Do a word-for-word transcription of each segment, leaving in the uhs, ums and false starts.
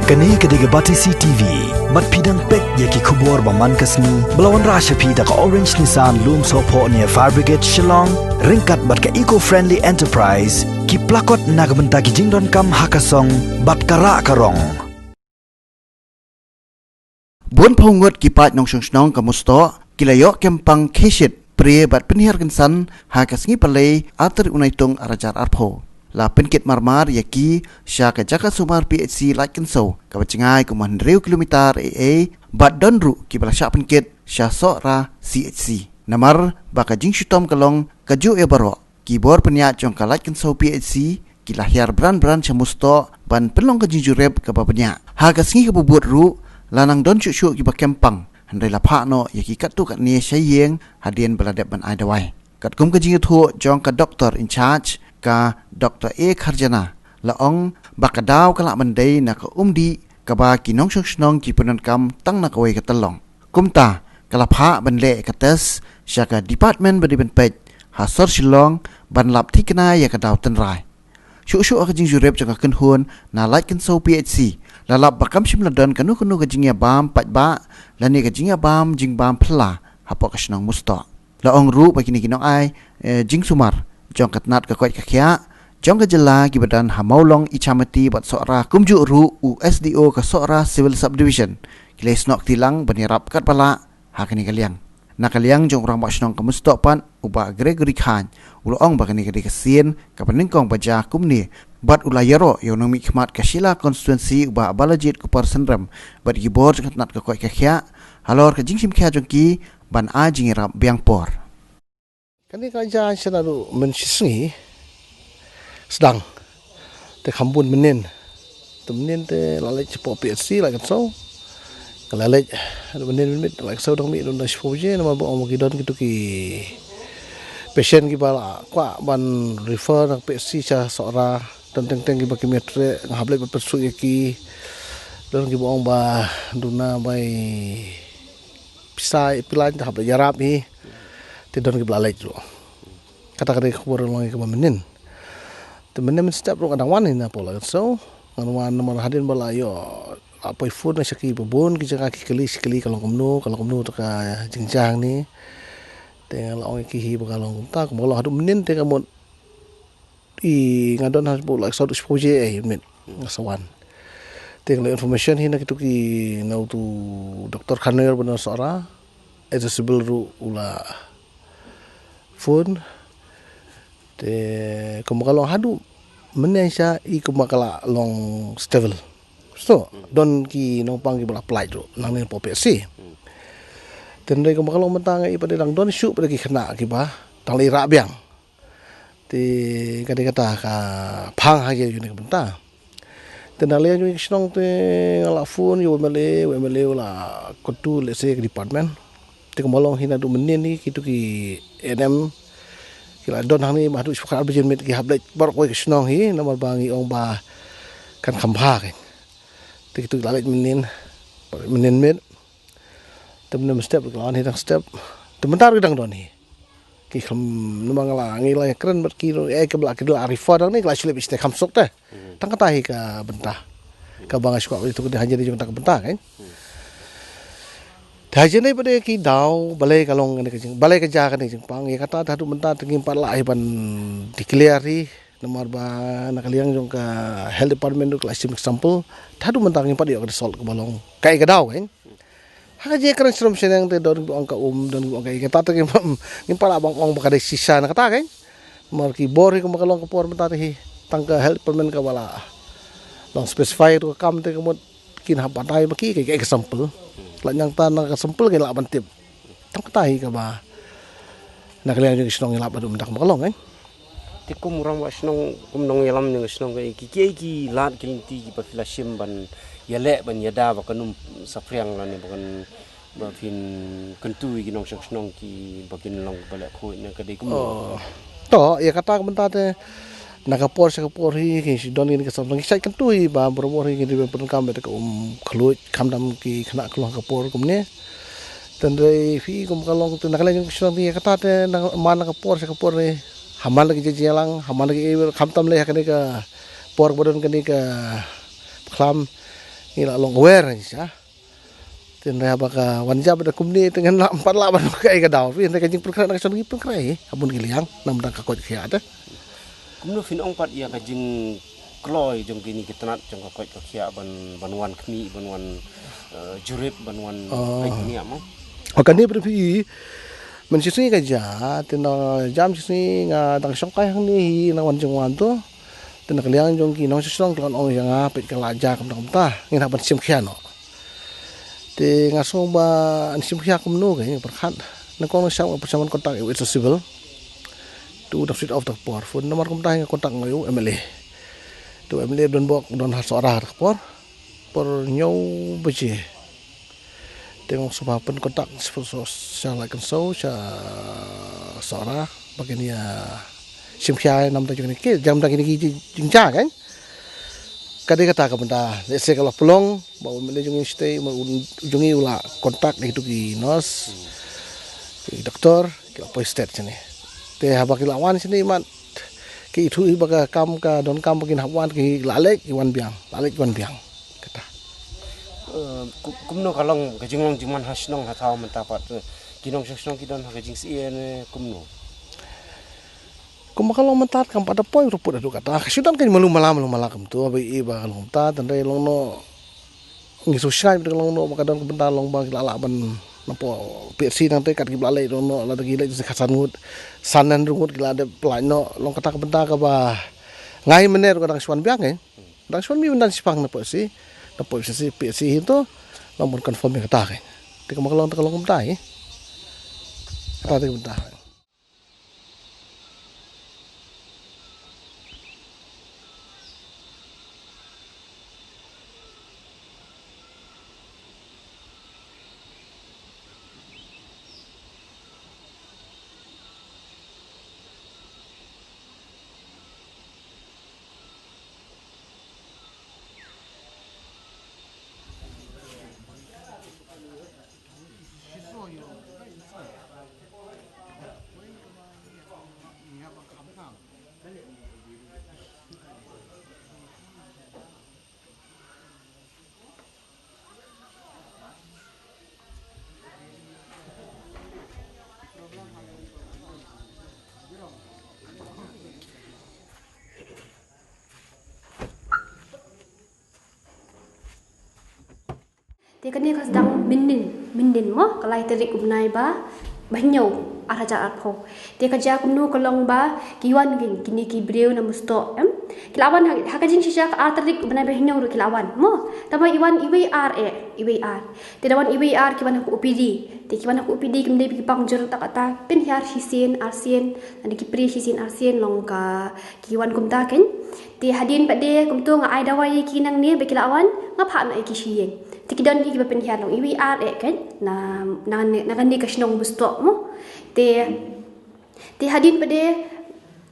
Kane ka dei ka Batesi T V. Bad phi dang peit ïa ki khubor ba man ka sngi ba la wanrah sha phi da ka Orange Nissan Lumsohphoh near Fire Brigade Shillong, ryngkat bad ka Eco Friendly Enterprise, ki plakot na ka bynta ki jingdonkam ha ka song bad ka rah ka rong. Bun phew ngut ki paid nongshong shnong ka Mustoh ki la ïoh kempang khie shit, prie bad pynhiar kynsan ha ka sngi Palei, artylli u Naitung arhajar arphew. La pynkit marmar ïa ki sha ka jaka sumar P H C Laitkynsew, kaba jngai kumba hynriew kilometer ei ei, bad don ruh kiba la shah pynkit sha Sohra C H C. Namar ba ka jingshitom ka long kajuh ïa baroh, ki bor pynïaid jong ka Laitkynsew P H C ki la hiar bran bran sha Mustoh ban pynlong ka jingjurip kaba bniah. Ha ka sngi kaba bud ruh la nang don shuh shuh kiba kempang, hynrei la phah noh ïa ki katto katne sha ïing hadien ba la dep ban ai dawai. Katkum ka jingïathuh jong ka doktor in charge, ka Doktor A Kharjana, la ong ba ka daw ka lah ban dei na ka umdih kaba ki nongshong shnong ki pyndonkam tang na kawei ka tyllong. Kumta ka la phah ban leh ka test sha ka department ba dei ban peit ha sor Shillong ban lap thikna ïa ka daw tynrai. Shuh shuh ha ka jingjurip jong ka kynhun na Laitkynsew P H C, la lap ba kam shym la don kano kano ka jingïabam paidbah lane ka jingïabam jingbam phylla hapoh ka shnong Mustoh. La ong ruh ba kine ki nongai, eh, jingsumar jong ka tnat ka koit ka khiah jong ka jylla kiba don ha Mawlong, Ichamati bad Sohra, kumjuh ruh u S D O ka Sohra Civil Subdivision, ki la ïasnoh kti lang ban ïarap katba lah ha kane ka liang. Na ka liang jong u Rangbah Shnong ka Mustoh pat, u Bah Gregory Chyne, u la ong ba kane ka dei ka sien kaba nyngkong ba jia kumne, bad u la ïaroh ïa u nongmihkhmat ka Shella Constituency, u Bah Balajied Kupar Synrem, bad ki bor jong ka tnat ka koit ka khiah halor ka jingshim khia jong ki ban ai jingïarap biang por. Kane ka jia sha naduh mynshisngi sdang. Te kham bun mynnin. Te mynnin te la leit shapoh P H C Laitkynsew. Ka la leit mynnin mynmiet Laitkynsew dang mih, don da shiphew baje, namar ba ong ba ki don kito ki patient kiba la kwah ban refer na P H C sha Sohra. Don teng teng kiba kim ïatreh, nga hap leit ban pynsuh ïa ki. Don kiba ong ba duna bai pisa ïa phi, la hap leit ïarap hi. Te don kiba la leit ruh. Kata ka dei ka khubor long ïa kaba mynnin. Te mynne mynstep ruh nga dang wan hi na Laitkynsew. Ngan wan namar hadien ba la ïoh, la poi phone na sha ki ba bun ki jaka, ki kylli shi kylli ka long kumno, ka long kumno te ka jingjia hangne. Te nga la ong ïa ki hi ba ka long kumta, kumba ka long haduh mynnin te ka mut i nga don ha Laitkynsew haduh shiphew baje ei mynmiet. Nga sa wan. Te nga la information hi na kito ki, na uto u Doktor Khannoier ba na Sohra, Ed Sibel ruh u la phone. Te kumba ka long haduh mynne sha i kumba ka la long stable. So don ki nongpang kiba la pynlait ruh nangne hapoh P H C. Te hynrei kumba ka long mynta nga i pat dang don shuh pat ki khynnah kiba tang la ïarap biang. Te ka dei kata ka phang ha ïa une ka bynta. Te na liang jong ka shnong te nga la phone ïa u M L A, u M L A u la kyntu lehse ka department. Te kumba long hi naduh mynnin hi kito ki A N M ki la don hangne ba haduh shiphew khat ar baje mynmiet ki hap leit baroh kawei ka shnong hi, namar ba ngi ong ba kan kham bha kein. Te kito ki la leit mynnin, mynnin miet. Te mynne mynstep ki la wan hi dang step. Te mynta ruh ki dang don hi. Ki kham, namar nga la, ngi la ïakren bad ki ruh, eh, ki ba la, ki la refer dang ne, ki la shu leit beit shatei, kham suk te. Tang kata hi ka bynta kaba nga shu kwah ban ïathuh, ka dei hajan dei jong kata ka bynta kein. Te hajan dei pat dei ki daw, balei ka long kane ka jing, balei ka jia kane ka jingpang, ïa kata te haduh mynta te ngim pat lah hi ban declare hi. Namar ba na ka liang jong ka health department ruh ka la shim sample. Te haduh mynta ngim pat ïoh ka result kaba long kaei ka daw kein. Ha ka jingkren shnong shnong te don kiba ong ka um, don kiba ong kaei, kata te ngim, ngim pat lah ban ong ba ka dei shisha na kata kein. Namar ki bor hi kumba ka long ka por mynta te hi, tang ka health department kaba la long specify ruh ka kam te ka mut kin hap batai ba ki, kaei, kaei ka sample. La nangta na ka sample kin lah ban tip. Tang kata hi kaba na ka liang jong ka shnong ngi lap haduh mynta kumba ka long kein. Te kum u rangbah shnong, kum nongïalam jong ka shnong, ki, kiei ki lad ki lynti kiba phi la shim ban ïaleh ban ïada ba kan ym saphriang lane ba kan, ba phin kyntu ïa ki nongshong shnong kiba kin long ba leh khuid ne, ka dei kumno? Oh. To, ïa kata ka bynta te na ka por sha ka por hi ki shu don kine ki sample, ngi shait kyntu hi ba barabor hi ki dei ban pyndonkam bad ka um khluid, khamtam ki khynnah ka long ha ka por kumne. Te hynrei phi kumba ka long te na ka liang jong ka shnong te ïa kata te na, man na ka por sha ka por hi, ha man la ki jingïalang, ha man la ki, khamtam lei ha kane ka por ba don kane ka khlam. Ngi la long aware ngi sha. Te nda ba ka wan jia ba da kumne te ngan la empat la ban ka ai ka daw. Phi nda ka jingpynkhreh na ka shon ngi pynkhreh. Habun ki liang nam dang ka koit khia te. Kumno phin ong pat ïa ka jingkloi jong kini ki tnat jong ka koit ka khia ban ban wan khmih ban wan eh, jurip ban wan Oh. Peit kini mo. O kane phi i men shisngi ka ja te na jam shisngi nga dang shong kai hangne hi na wan jong wan to. Te na ka liang jong ki nong shisngi ki ong ïa nga peit ka la ja kam kam ta ngin hap ban shim khia no. Te nga song ba an shim khia kumno ka ngi pyrkhat. Na kong na sham ka pyrshang ban kontak ïa u S O Civil. Tu da street of the por phone number kumta nga kontak nga ïa u M L A. Tu M L A don bok don ha Sohra da por. Por hynñiew baje. Te ngong sngewbha pynkontak sha Laitkynsho sha Sohra ba kin ïa shim khia nam da jong kine ki jam da kine ki jing- jingja kan. Ka dei kata ka bynta lehse ka la pynlong ba u M L A jong ngi shatei ma u jong ngi u la kontak da kitu ki nurse ki doktor ki la poi stet shane. Te haba ki la wan shane mat ki ithuh hi ba ka kam ka donkam ba kin hap wan ki la leit ki wan biang la leit ki wan biang. Kata. Eh, ku- kumno ka long ka jinglong jingman ha shnong ha thaw mynta pat, eh, ki nong shnong ki don ha ka jingsih ne kumno? Kumba ka long mynta kam pat da poi ruh put haduh kata ka shu don ka malu mala malu mala kumtu ba i ba ka long mynta tang dei long no. Ngi shu shai ba ka long no ba ka don ka bynta long ba ki la lah ban napoh P H C nang te kat ki ba la leit long no la da ki leit ka san ngut san nan ngut ki la dep pynlait no long kata ka bynta kaba ngai mynne ruh ka dang shu wan biang eh. Dang shu wan mi mynta shipang napoh P H C napoh P H C P H C hi to long ban confirm ïa kata eh. Te kumba ka long te ka long kumta eh. Kata te ka bynta. Te kane ka sdang mynnin, mynnin mo, ka lai tarik u bnai ba, ba hynñiew, ar hajar arphew. Te ka jia kumno ka long ba, ki wan kine, kine ki briew na Mustoh, em? Ki la wan ha, ha ka jingshisha ka ar tarik u bnai ba hynñiew ruh ki la wan, mo? Tangba i wan iwei i ar eh, iwei i ar. Te da wan iwei i ar ki wan ha ka O P D. Te ki wan ha ka O P D kim dei ba ki pang jur ta kata, pynhiar shisien, arsien, lane ki prie shisien, arsien, long ka, ki wan kumta kan. Te hadien pat de kumto nga ai dawai ïa ki nangne ba ki la wan nga phah noh ïa ki sha ïing. Te ki don hi kiba pynhiar long iwei i ar eh kan na na na kane ka shnong Mustoh mo. Te te hadien pat de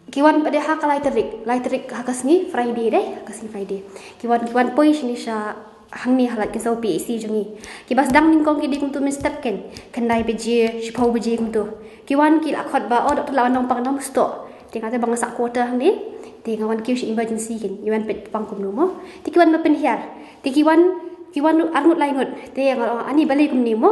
ki wan pat de ha ka lai tarik, lai tarik ha ka sngi Friday de, ha ka sngi Friday. Ki wan ki wan poi shane sha hangne ha Laitkynsho P H C jong ngi. Kiba sdang nyngkong ki dei kumto mynstep kan, khyndai baje, shiphew baje kumto. Ki wan ki la khot ba oh doktor la wan nongpang na Mustoh. Te nga te ba nga sah quarter hangne. Te nga wan kiew sha emergency kan. Ngi wan peit pang kumno mo. Te ki wan ba pynhiar. Te ki wan ki wan arngut laingut. Te nga ong ani balei kumne mo.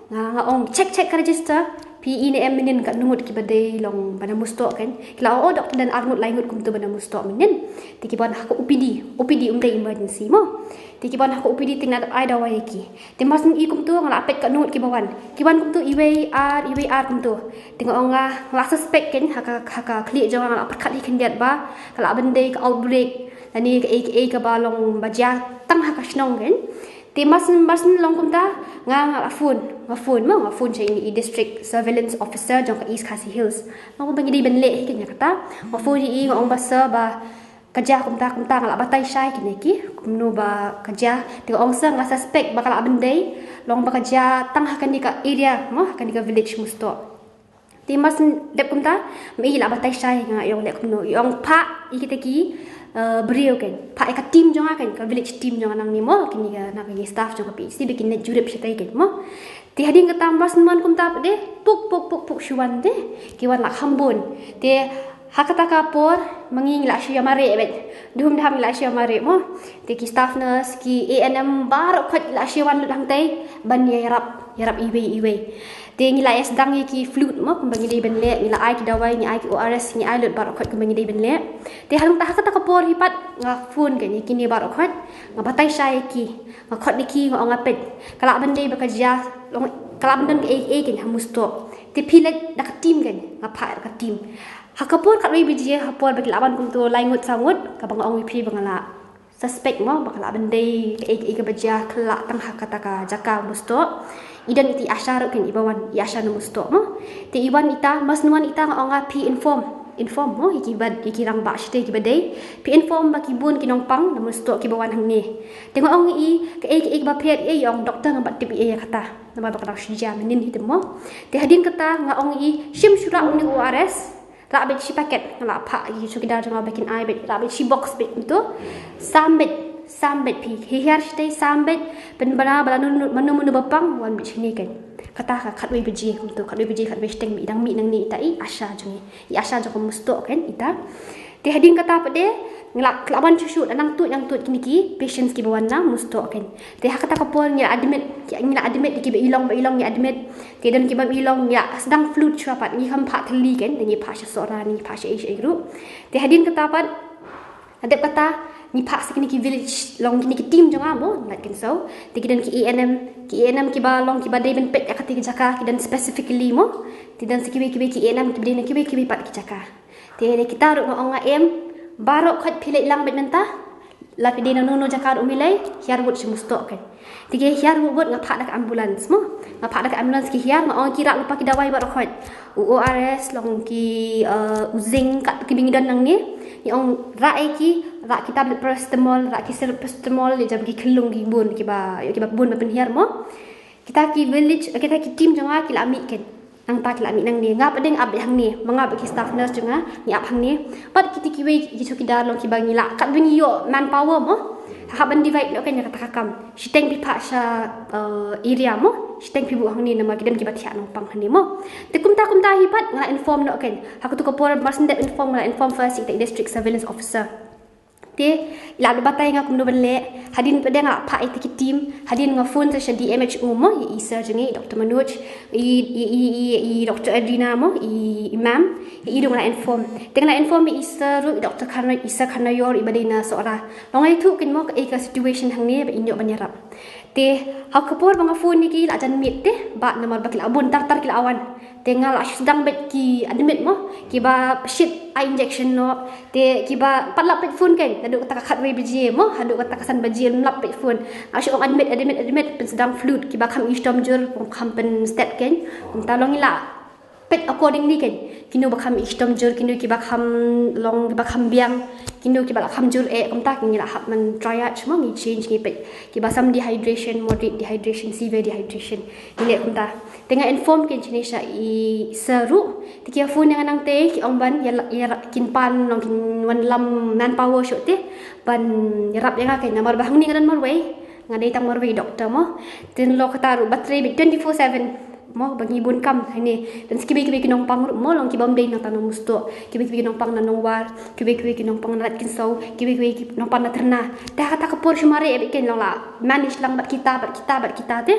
Nga nga ong check check ka register. Phi i ne em mynnin katno ngut kiba dei long ba na Mustoh kan. Ki la ong oh doktor don arngut laingut kumto ba na Mustoh mynnin. Te ki wan ha ka O P D. O P D um dei emergency mo. Te ki wan ha ka O P D te nga dep ai dawai ïa ki. Te mar shu i kumto nga la peit katno ngut kiba wan. Ki wan kumto iwei i ar, iwei i ar kumto. Te nga ong nga la suspect kan ha ka ha ka khlieh jong nga nga la pyrkhat hi khyndiat ba ka la ban dei ka outbreak lane kaei kaei kaba long ba jia tang ha ka shnong kan. Te mar shu mar shu long kumta nga nga la phone, nga phone mo, nga phone sha i district surveillance officer jong ka East Khasi Hills. Nga ong ba ngi dei ban leh hi kan ïa kata. Nga phone ïa i nga ong ba sir ba ka jia kumta kumta nga la batai shai kine ki kumno ba ka jia. Te ka ong sir nga suspect ba ka la ban dei long ba ka jia tang ha kane ka area mo, ha kane ka village Mustoh. Te mar shu dep kumta ma i la batai shai nga ong leh kumno, i ong phah ïa kita ki eh, briew kan, phah ïa ka team jong nga kan, ka village team jong nga nangne mo, kine ka na ka staff jong ka P H C ba kin leit jurip shatei kan mo. Te hadien kata mar shu wan kumta pat de puk puk puk puk shu wan de ki wan la kham bun. Te Ha kata ka por ma ngi ngi la shu ïa mareh beit. Dum dam ngi la shu ïa mareh mo. Te ki staff nurse, ki A N M baroh khoit la shu wan lut hangtei ban ïa ïarap, ïarap iwei iwei. Te ngi la ïa sdang ïa ki fluid mo, kumba ngi dei ban leh, ngi la ai ki dawai, ngi ai ki O R S, ngi ai lut baroh khoit kumba ngi dei ban leh. Te ha kata, ha kata ka por hi pat nga phone kane ïa kine baroh khoit, nga batai shai ïa ki, nga khot ïa ki, nga ong, nga peit, ka lah ban dei ba ka jia, long, ka lah ban don kaei kaei kane ha Mustoh. Te phi leit da ka team kane, nga phah da ka team. Ha ka por khatwei baje, ha por ba ki la wan kumto lai ngut saw ngut, kaba nga ong ïa phi ba nga la suspect mo, ba ka lah ban dei kaei kaei kaba jia, ka lah tang ha kata ka jaka Mustoh. I don ita i ASHA ruh kane iba wan, i ASHA na Mustoh mo. Te i wan ita, mas wan ita nga ong ïa phi inform, inform mo ïa kiba, ïa ki rangbah shatei kiba dei. Phi inform ba ki bun ki nongpang na Mustoh kiba wan hangne. Te nga ong ïa i kaei kaei kaba phi ïa, i ong doktor ngam pat tip ïa kata. Namar ba ka dang shu jia mynnin hi te mo. Te hadien kata nga ong ïa i shim shuwa une u O R S. Rah beit shi packet, nga la phah ïa ki chowkidar jong nga ba kin ai beit, rah beit shi box beit kumto. Sam beit, sam beit phi. Hi hiar shatei, sam beit, pynbna ba lano mano mano ba pang wan beit shane kane. Kata ka khatwei baje kumto, khatwei baje, khatwei shiteng beit, i dang mih nangne ita i ASHA jong ngi, i ASHA jong ka Mustoh kane ita. Te hadien kata pat de nga la, ka la wan shuh shuh, la nang tuid, nang tuid kine ki patients kiba wan na Mustoh kane. Te ha kata ka por ngi la admit, ngi la admit ïa kiba i long ba i long, ngi admit. Te don kiba i long, ngi la sdang fluid shuwa pat, ngi kham phah thylli kane, ngi phah sha Sohra, ngi phah sha ei sha ei ruh. Te hadien kata pat, hadep kata, ngi phah sha kine ki village, long kine ki team jong nga mo, Laitkynsew. Te ki don ki A N M, ki A N M kiba long kiba dei ban peit ïa kata ki jaka, ki don specifically mo. Te don sa kiwei kiwei ki A N M kiba dei na kiwei kiwei pat ki jaka. Te kita ruh nga ong nga em, baroh khoit phi leit lang beit mynta. La phi dei na no no jaka ruh, um ïaleh, hiar wut sha Mustoh kane. Te ki hiar wut wut, nga phah da ka ambulance mo. Nga phah da ka ambulance ki hiar, nga ong ki rah lypa ki dawai baroh khoit. U O R S, long ki, eh, u zinc, kat kiba ngi don nangne. Ngi ong rah ïa ki, rah ki tablet paracetamol, rah ki syrup paracetamol, ïa jab ki khyllung ki bun kiba, ïa kiba bun ba pynhiar mo. Kita ki village, kita ki team jong nga ki la mih kane. Nangta ki la mih nangne, nga pat de nga ap beit hangne, ma nga bad ki staff nurse jong nga ngi ap hangne. Bad kita kiwei ki chowkidar long kiba ngi la, katba ngi ïoh manpower mo, hap ban divide noh kane ïa kata ka kam. Shiteng phi phah sha, eh, area mo, shiteng phi buh hangne namar ki don kiba thiah nongpang hangne mo. Te kumta kumta hi pat nga la inform noh kane. Ha kato ka por mar shen dep inform, nga la inform first ïa i district surveillance officer. Te i la batai ïa nga kumno ban leh. Hadien pat de nga la phah ïa kita ki team. Hadien nga phone sha D M H O mo, ïa i sir jong ngi, Doctor Manoj, i, i, i, i, i Doctor Adrina mo, i, i ma'am, ïa i ruh nga la inform. Te nga la inform ïa i sir ruh, i Doctor Kharna, i sir Kharnayor, iba dei na Sohra. Long ïathuh kane mo kaei ka situation hangne ba in ïoh ban ïarap. Te ha ka por ba nga phone ïa ki la jan miet te, bad namar ba ki la bun tar tar ki la wan. Te nga la shu sdang beit ki admit mo, kiba shit ai injection noh. Te kiba pat lap peit phone kane, naduh kata ka khatwei baje mo haduh kata ka san baje ym lap peit phone. Nga shu ong admit, admit, admit, pynsdang fluid, kiba kham i shitom jur, kham pynstet kane. Kumta long ngi la peit accordingly kane. Kino ba kham i shitom jur, kino kiba kham long, kiba kham biang, kino kiba la kham jur eh, kumta ngi la hap ban triage mo, ngi change, ngi peit. Kiba some dehydration, moderate dehydration, severe dehydration. Ngi leh kumta. Te nga inform kane shane sha i sir ruh. Te ki phone ïa nga nangtei, ki ong ban ïa, ïa, kin pan long, kin wan lam manpower shuh te ban ïarap ïa nga kane namar ba hangne nga don marwei. Nga dei tang marwei doctor mo. Te nalor kata ruh ba trei beit twenty-four seven mo, ba ngi bun kam hangne. Don sa kiwei kiwei ki nongpang ruh mo, long kiba ym dei nangta na Mustoh, kiwei kiwei ki nongpang na Nongwar, kiwei kiwei ki nongpang na Laitkynsew, kiwei kiwei ki nongpang na Tyrna. Te ha kata ka por shu mareh beit kane, long la manage lang bad kita, bad kita, bad kita te.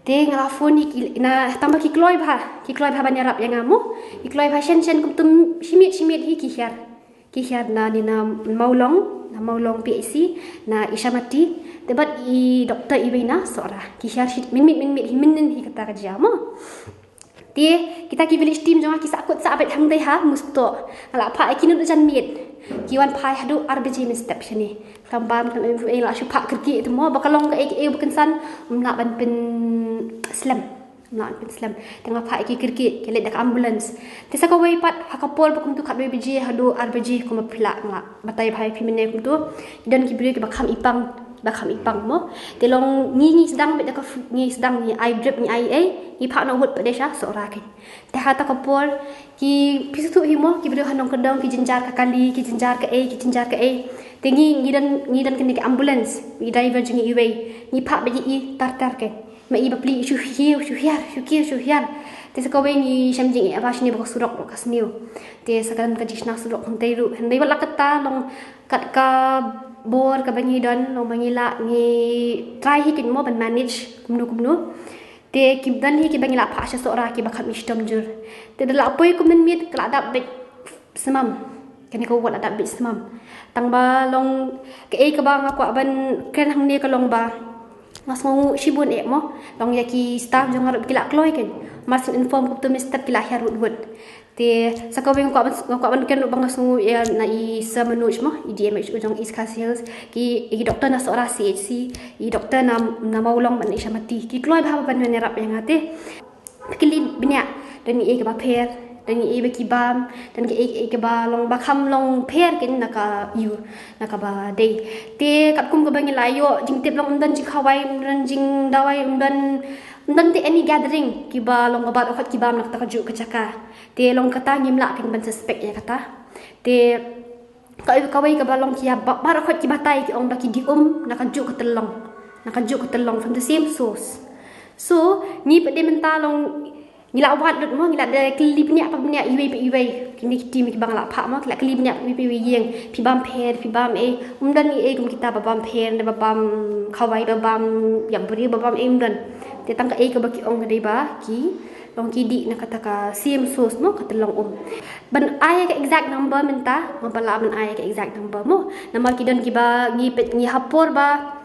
Te nga la phone ïa ki, na tang ba ki kloi bha, ki kloi bha ban ïarap ïa nga mo. Ki kloi bha shen shen kumto, shi miet shi miet hi ki hiar. Ki hiar na, ne na Mawlong, na Mawlong P H C, na Ishamati. Te bad i doctor iwei na Sohra. Ki hiar shi miet miet miet miet hi mynnin hi kata ka jia mo. Te kita ki village team jong nga ki sahkut sah beit hangtei ha Mustoh. Nga la phah ïa ki naduh jan miet. Ki wan phai haduh ar baje mynstep shane. Khlem bam khlem em, eh, la shu phah kyrkieh te mo, ba ka long kaei kaei ba kynsan, ym lah ban pynslem. Ym lah ban pynslem. Te nga phah ïa ki kyrkieh, ki leit da ka ambulance. Te sa kawei pat ha ka por ba kumto khatwei baje haduh ar baje kumba phi lah nga batai bha ïa phi mynne kumto. Ki don ki briew kiba kham i pang, kiba kham i pang mo. Te long ngi, ngi sdang beit da ka f-, ngi sdang, ngi ai drip, ngi ai ei, ngi phah noh wut pat de sha Sohra kane. Te ha kata ka por ki, phi sngewthuh hi mo, ki briew ha Nongkyndong ki jynjar ka kali, ki jynjar kaei, ki jynjar kaei. Te ngi, ngi don, ngi don kane ka ambulance, i driver jong ngi iwei. Ngi phah beit ïa i tar tar kane. Ma i bapli shu hiar, shu hiar, shu kiew, shu hiar. Te sa kawei ngi shem jingeh ba shane ba ka surok ruh ka sniew. Te sa ka don ka jingshna surok hangtei ruh. Hynrei wat la katta long kat ka bor kaba ngi don long ba ngi lah ngi try hi kin mo ban manage kumno kumno. Te ki don hi kiba ngi lah phah sha Sohra kiba kham i shitom jur. Te da lah poi kum mynmiet ka lah dap beit symam. Kane ka ward la dap beit symam. Tang ba long kaei kaba nga kwah ban kren hangne ka long ba nga sngewnguh shibun eh mo. Long ïa ki staff jong nga ruh ki lah kloi kein. Mar shu inform kumto mynstep ki lah hiar wut wut. Te sa kawei nga kwah ban, nga kwah ban kren ruh ba nga sngewnguh ïa na i Sir Manoj mo, i D M H O jong East Khasi Hills, ki, i doktor na Sohra C H C, i doktor na, na Mawlong bad na Ishamati. Ki kloi bha ban ïarap ïa nga te. Kylli bniah, don ei kaba pher, don ei ba ki bam, don ei, ei kaba long ba kham long pher kein na ka ïu, na kaba dei. Te katkum kaba ngi la ïoh jingtip long ym don jingkhawai, ym don jingdawai, ym don, ym don te any gathering kiba long ba baroh khoit ki bam na kata kajuh ka jaka. Te long kata ngim lah kein ban suspect ïa kata. Te ka, kawei kaba long ki ïa ba, baroh khoit ki batai ki ong ba ki dih um na kajuh ka tyllong, na kajuh ka tyllong from the same source. So ngi pat de mynta long ngi la wad lut mo, ngi la de kylli bniah pa bniah, iwei pa iwei. Kine ki team kiba nga la phah mo, ki la kylli bniah pa iwei pa iwei ïing. Phi bam pher, phi bam ei, ym don ei ei kum kita ba bam pher, ba bam khawai, ba bam ïap briew, ba bam ei, ym don. Te tang kaei kaba ki ong ka dei ba ki long ki dih na kata ka same source mo, ka tyllong um. Ban ai ka exact number mynta ngam pat lah ban ai ka exact number mo. Namar ki don kiba ngi peit ngi ha por ba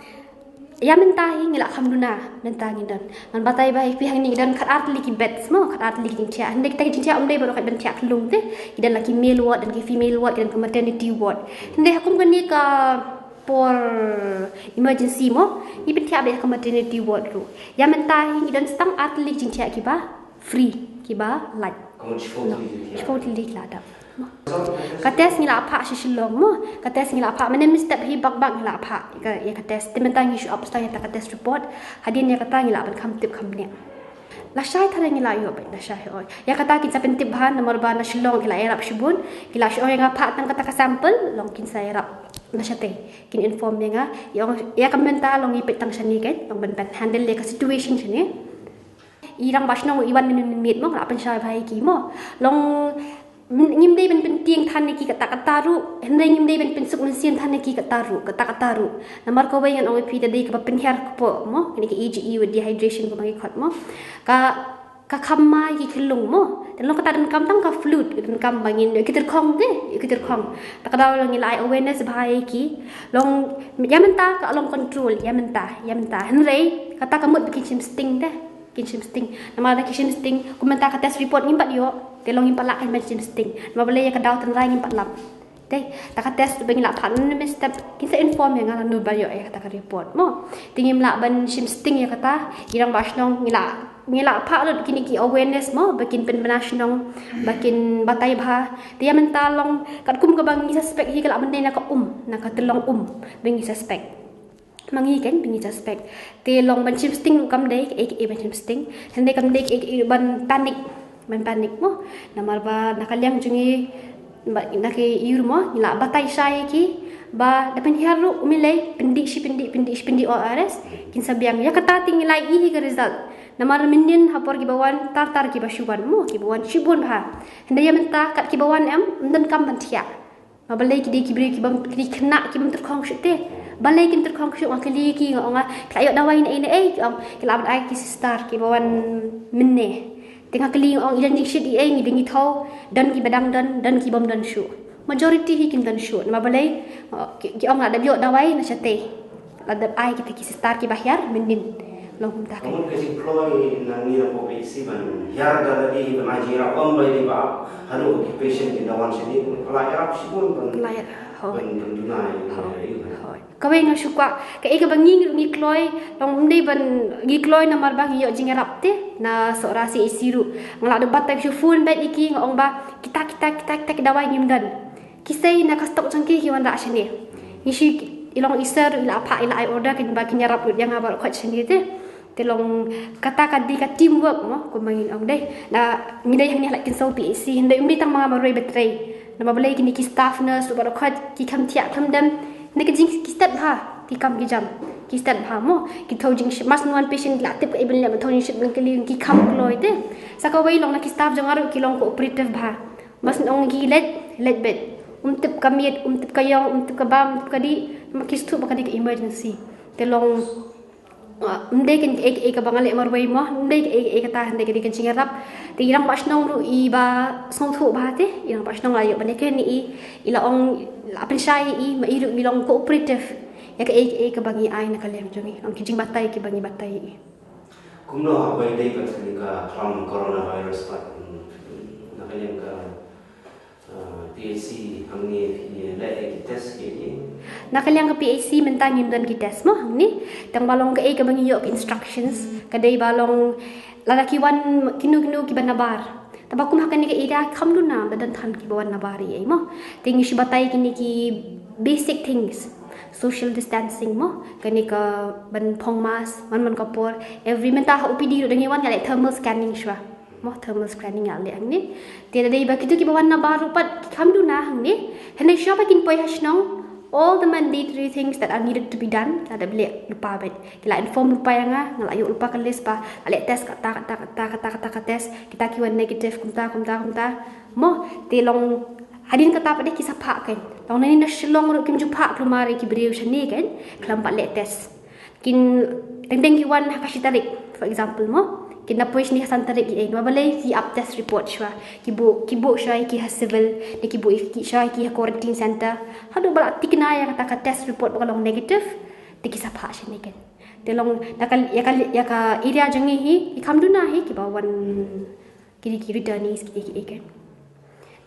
ïa mynta hi ngi lah kham duna, mynta ngi don. Ngan batai ba ïa phi hangne ngi don khatar tylli ki beds mo, khatar tylli ki jingthiah. Hynrei kita ki jingthiah ym dei baroh khoit ban thiah khyllung te. Ki don la ki male ward, don ki female ward, ki don ka maternity ward. Hynrei ha kum kane ka por emergency mo, ngi pynthiah beit ha ka maternity ward ruh. Ïa mynta hi ngi don tang ar tylli ki jingthiah kiba free, kiba lait. Shiphew tylli ki la dap. Ka test ngi la phah sha Shillong mo. Ka test ngi la phah, mynne mynstep hi bak bak ngi la phah ïa ka, ïa ka test. Te mynta ngi shu ap shuwa ïa kata ka test report. Hadien ïa kata ngi lah ban kham tip kham bniah. Lashai tharai ngi la ïoh beit, lashai oi. Ïa kata kin sa pyntip bha namar ba na Shillong ki la ïarap shibun. Ki la shu ong ïa nga phah tang kata ka sample, long kin sa ïarap na shatei. Kin inform ïa nga. Ïa ong, ïa ka mynta long ngi peit tang shane kein, long ban, ban handle ïa ka situation shane. I rangbah shnong i wan mynne mynmiet mo, nga la pynshai bha ïa ki mo. Long ngim dei ban pyntieng than ïa ki katta katta ruh, hynrei ngim dei ban pynsuk mynsiem than ïa ki katta ruh, katta katta ruh. Namar kawei ngan ong ïa phi, da dei kaba pynhiar kpoh mo, kine ki A G E with dehydration kaba ngi khot mo. Ka, ka kham mai ki khyllung mo. Te long kata donkam tang ka fluid, donkam ba ngin ïoh ki tyrkhong te, ïoh ki tyrkhong. Ta ka daw long ngi la ai awareness bha ïa ki. Long ïa mynta ka long control, ïa mynta, ïa mynta. Hynrei kata ka mut ba kin shim sting te. Kin shim sting. Namar da ki shim sting, kum mynta ka test report ngim pat ïoh. Te long ngim pat lah kein ban shim sting. Namar balei, ïa ka daw tynrai ngim pat lap. Te, ta ka test ba ngi la phah mynne mynstep, kin sa inform ïa nga lano ba ïoh ïa kata ka report mo. Te ngim lah ban shim sting ïa kata, i rangbah shnong ngi la, ngi la phah lut kine ki awareness mo, ba kin pynbna shnong, ba kin batai bha. Te ïa mynta long katkum kaba ngi suspect hi ka lah ban dei na ka um, na ka tyllong um ba ngi suspect. Ma ngi kein ba ngi suspect. Te long ban shim sting ruh kam dei kaei kaei ban shim sting. Hynrei kam dei kaei kaei ban panic. Ban panic mo. Namar ba na ka liang jong ngi ba na ki ïur mo, ngi la batai shai ïa ki ba da pynhiar ruh um ïalei, pyndih shi pyndih, pyndih shi pyndih O R S. Kin sa biang. Ïa kata te ngi la ïohi hi ka result. Namar mynnin ha por kiba wan, tar tar kiba shu wan mo, kiba wan shibun bha. Hynrei ïa mynta kat kiba wan em, ym donkam ban thiah. Ma balei ki dei ki briew ki bym, ki dei khynnah ki bym tyrkhong shuh te. Balei kim tyrkhong shuh, nga kylli ki, nga ong nga, ki la ïoh dawai na ei na ei, ki ong ki la ban ai ki sister kiba wan mynne. Te nga kylli, nga ong i don jingshit i ei, ngi dei ngi thaw, don kiba dang don, don ki bym don shuh. Majority hi kim don shuh. Namar balei, ki, ki ong la dep ïoh dawai na shatei. La dep ai kita ki sister kiba hiar mynnin. Long kumta ka. Ka mut ka jingkloi na ngi na pop si ban hiar da lade hi ban ai jingïarap, ym bai dei ba haduh ki patient ki da wan shane, ka la ïarap shibun ban, ka la ïarap, hooid, ban, ban duna ïa, hooid, ïa, ïa. Hooid. Kawei nga shu kwah kaei kaba ngi ruh ngi kloi, long ym dei ban ngi kloi namar ba ngi ïoh jingïarap te na Sohra C H C ruh. Nga la dep batai shu phone beit ïa ki, nga ong ba kita, kita, kita, kita ki dawai ngim don. Ki sei na ka stock jong ki, ki wanrah shane. Ngi shu, i long i sir ruh i la phah, i la ai order kein ba kin ïarap lut ïa nga baroh khoit shane te. Te long kata ka dei ka teamwork mo, kumba ngin ong dei. Na ngi dei hangne ha Laitkynsew P H C, hynrei ym dei tang ma nga marwei ba trei. Namar balei kine ki staff nurse ruh baroh khoit ki kham thiah kham dem. Hynrei ka jing ki stet bha ki kam ki jam. Ki stad bha mo, ki thaw jingshit, mas nuan patient la tip ka ibn lem thaw jingshit bang kali ki kham kloi te. Sa kawei long na ki staff jong nga ruh ki long cooperative bha. Mas nong ki leit, leit bet. Um tip ka miet, um tip ka yong, um tip ka bam, um tip ka di, ma ki sthu ba ka di ka emergency. Te long, ah, um dei kan ei ei ka bang ale marwei mo, um dei ka ei ei ka ta, um dei ka di ka jingarap. Te i nang ba shnong ruh i ba sngewthuh bha te, i nang ba shnong la ïoh ba ne ken i, i la ong la pynshai i, ma i ruh i long cooperative. Ïa ka ei, ei ka bang i ai na ka liang jong i, ong ki jingbatai ki bang i batai i. Kumno ha bai dei pat kane ka khlam coronavirus pat, mm, na ka liang ka, uh, P H C hangne phi leh ki test ki, ki? Na ka liang ka P H C mynta ngim don ki test mo hangne. Tang ba long ka ei ka bang i ïoh ka instructions, ka dei ba long lada ki wan kino kino ki ban nabar. Taba kum ha kane ka area kham duna ba don than ki ba wan nabar i ei mo. Te ngi shu batai kine ki basic things. Social distancing mo, kane ka ban phong mask man man ka por. Every mynta ha O P D ruh da ngi wan nga leh thermal scanning shuwa. Mo, thermal scanning nga leh hangne. Te da dei ba kito ki ba wan nabar ruh pat ki kham duna hangne. Hynrei shuwa ba kin poi ha shnong, all the mandatory things that are needed to be done la dep leh lypa beit. Ki la inform lypa ïa nga, nga la ïoh lypa ka list ba la leh test kata, kata, kata, kata, kata ka test. Kita ki wan negative kumta, kumta, kumta. Mo, te long hadien kata pat de ki sa phah kan. Long nangne na Shillong ruh kim ju phah kulmar ïa ki briew shane kan, khlem pat leh test. Kin teng teng ki wan ha ka shi tarik, for example mo. Kin da poi shane ha san tarik i ei. Namar balei ki ap test report shuwa. Ki buh, ki buh shuwa ïa ki ha civil, ne ki buh ïa ki shuwa ïa ki ha quarantine center. Haduh ba la tikna ïa kata ka test report ba ka long negative, te ki sa phah shane kan. Te long na ka, ïa ka, ïa ka area jong ngi hi, i kham duna hi ki ba wan ki dei ki returnees ki dei ki ei kan.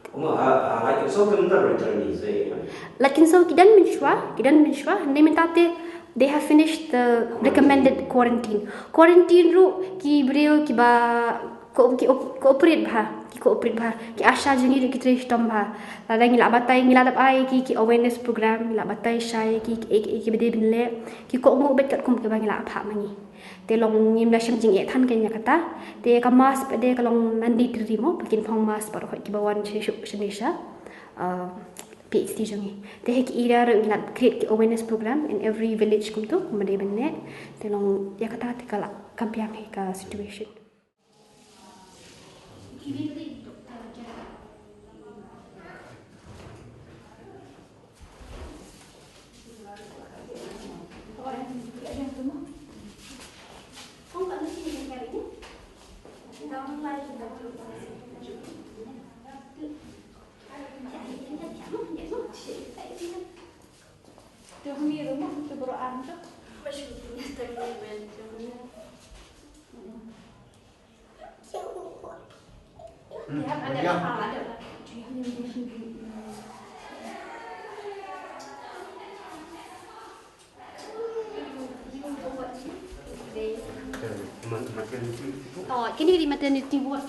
Uma ha, ha, ha, so ki mynta returnees, eh? La kin so ki dang mynshuwa, ki dang mynshuwa, ne mynta te they have finished the recommended quarantine. Quarantine ruh ki briew ki ba ko, ki op, cooperate bha, ki cooperate bha. Ki ASHA jong ngi ruh ki trei shitom bha. Lada ngi la batai, ngi la dap ai ki, ki awareness program, ngi la batai shai ki, ki, ki, ki ba dei ban leh, ki kohnguh beit katkum ki ba ngi la phah ma ngi. Te long ngim da shem jingeh than kan ïa kata. Te ka mask pat de ka long mandatory mo, ba kin phong mask baroh ki ba wan sha, sha, sha, sha, uh, P H C jong ngi. Te ha ki area ruh ngi la create ki awareness program in every village kumto, kumba dei ban leh. Te long ïa kata te ka la kham biang ha ka situation. Oh, kini di maternity ward.